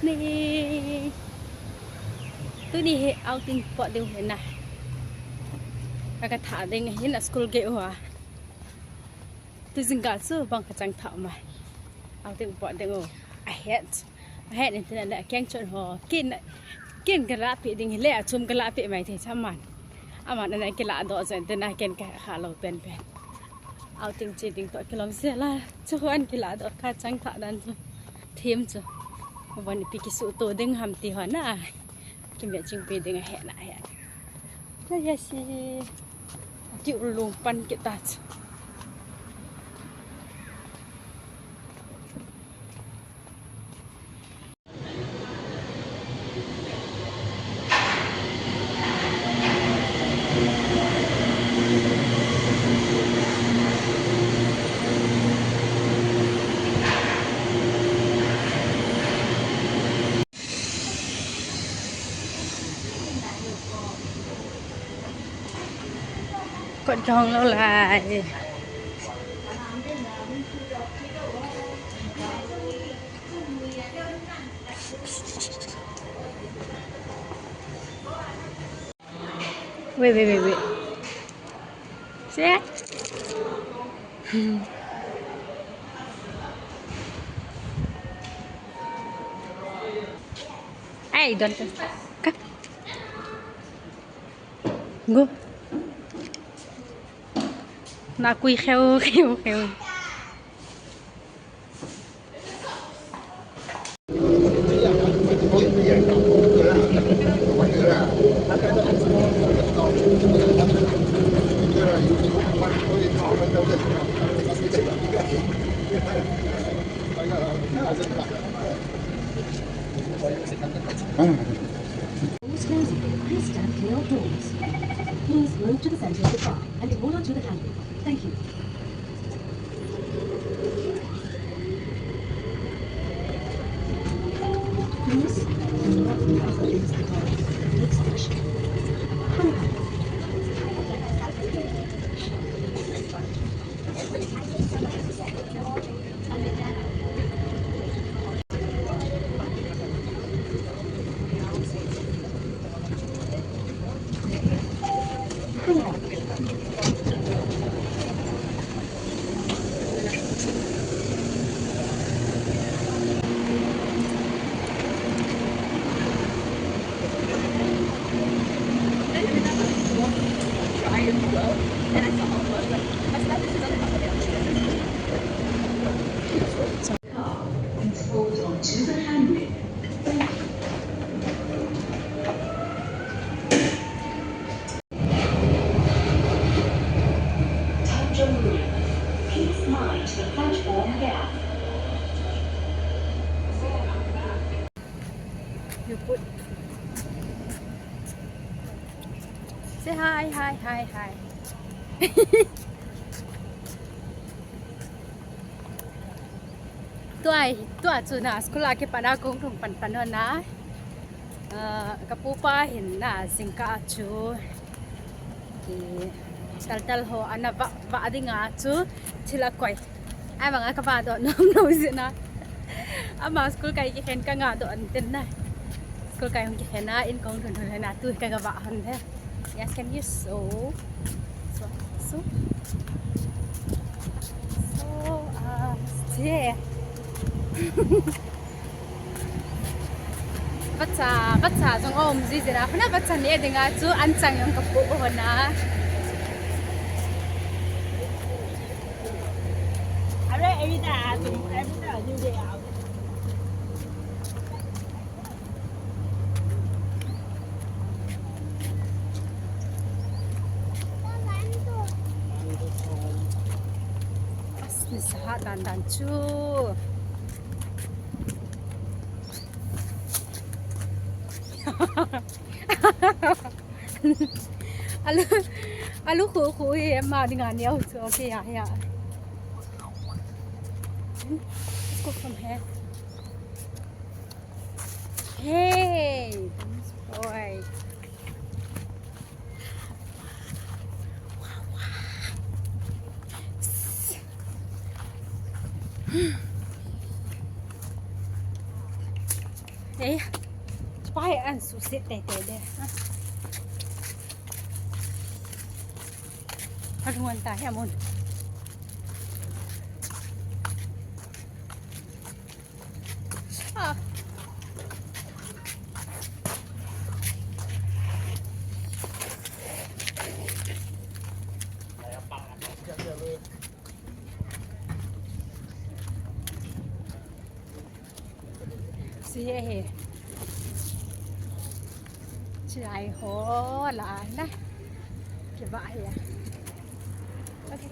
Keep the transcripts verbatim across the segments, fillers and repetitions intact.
Ni. Tuni hi outing pot ding hi na. Ka ka tha ding hi na school gei uva. Tu jingkah chu bang ka chang tha mai. Outing pot ding u. A het. A het ni tina le keng chon ho. Kin, kin ka la pi ding hi le a chum ka la pi mai thei cha man. Aman ana kila doh chen tina ken ka kha lo pen pen. Outing che ding toh kilom se la. Chu hon kila doh ka chang tha dan chu. Thim chu. Von ipi kisu to ding ham ti ho na. Kimbe ching pi ding a he na he. Na ya si. Ki ulung pan kita chu. Kot jong lo lai. Wait, wait, wait, wait. Sit. Hey, don't touch. Come. Go. Na kui kheu, kheu, kheu. Doors closing. Please stand clear of doors. Please move to the center of the car and hold on to the handle. Thank you. Please do not leave the car. Next station. Car and hold on to the handle. Thank you. Tanjong Ruri. Please mind the platform gap. You put. Say hi, hi, hi, hi. Tua, tua chu na school a kipat a kong thum pan pan ho na. Ah, ka pupa hin na jingkah chu. Ki tal tal ho ana va, va ding a chu thil a koi. Ai bang a ka va doh nom nom jin a. Ama school kai kikhen ka nga doh an tin na. School kai hung kikhen a in kong thun thun na tu ka ga va hon the. Yes, can you so? So, so, so, uh, yeah. Vacha, vacha jong um ji jira. Huna vacha ne dinga chu an chang jong ka pu hona. Are, every day, every day, every day. As ni saha dan dan chu. Alu, alu khu khu hi ma dinga neo chu okay ya ya. Let's go from here. Hey, boy. Ei, pai an su se te te de. Ha. Ka lung an ta he mun. Ah. Sia hi. Chilai ho la na. Kiva hi. Okay.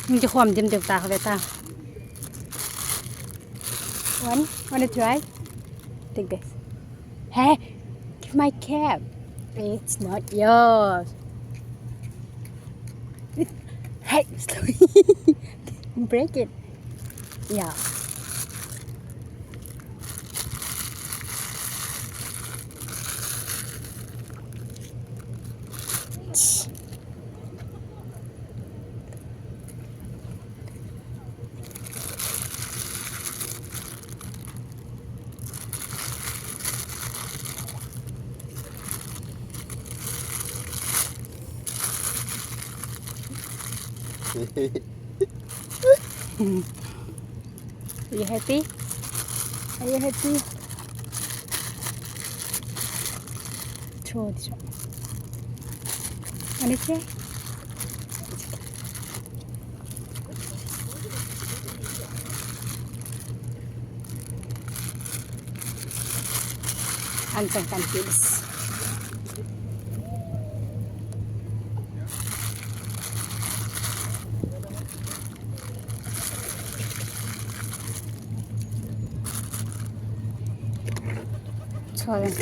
Hindi ko alam, dim, dim, ta, ta. One, wanna try? Take this. Hey, give my cap. It's not yours. Hey, break it. Yeah. Are you happy? Are you happy? Throw this one. Wanna try? Ang sangkan kids. Sorry.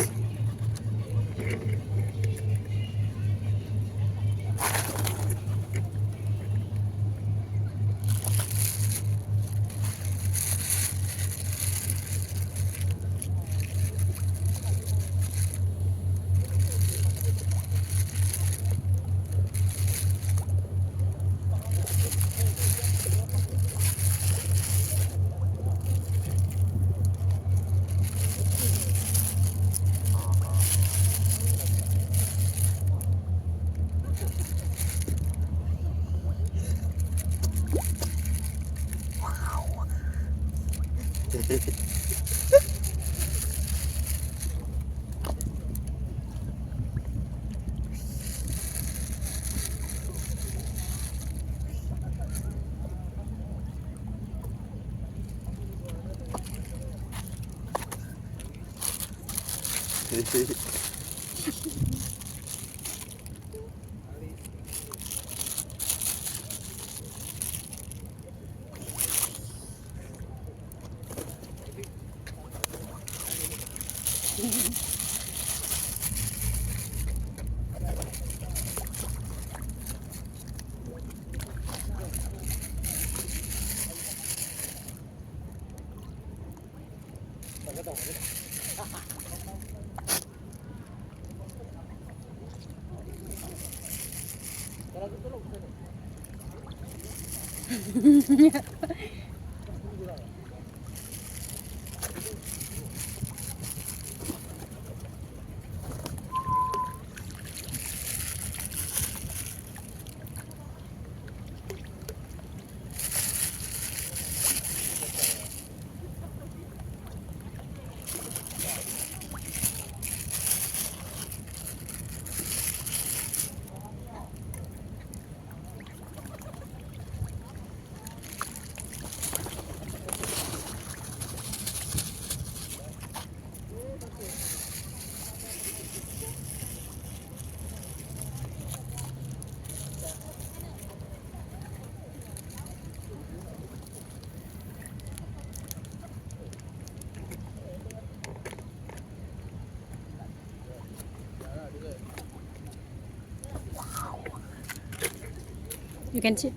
You can see.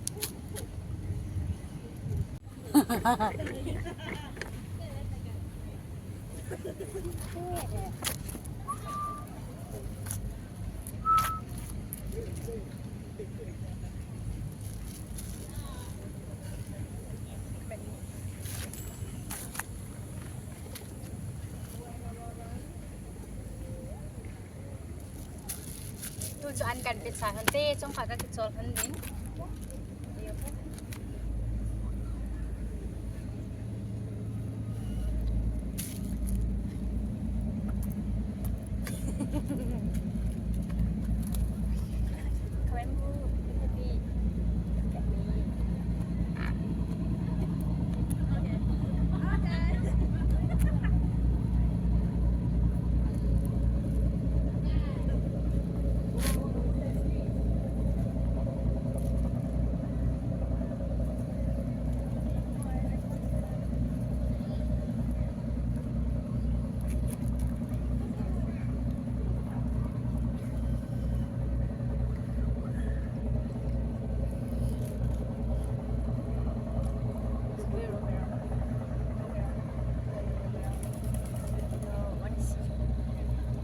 Tu chu an kan pe cha han te, chong kha ka kichol han din.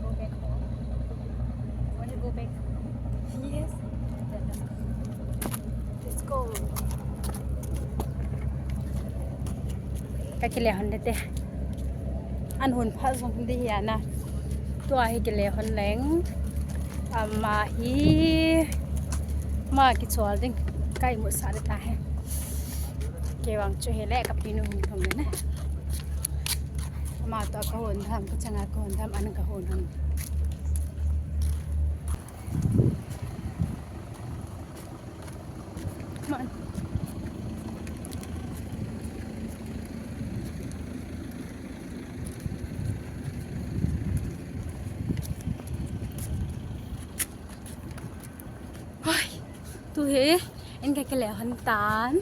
Go back home. Wanna go back? Yes. Let's go. Ka kile hon de te. An hun pha jong di hi ana. Tua hi kile hon leng. Ama hi. Ma kichol ding. Ka imu sa de ta he. Kei vang chu hi le ka pinu hung thong le ne. Ama to ka hon tham, ka changa ka hon tham, an ka hon tham. Come on. Hoi, tu hi, in ka kile hon tan.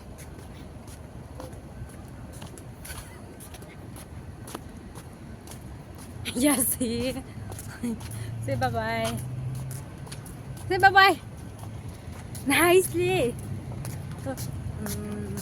Yes, he. Say bye-bye. Say bye-bye. Nicely. Mm.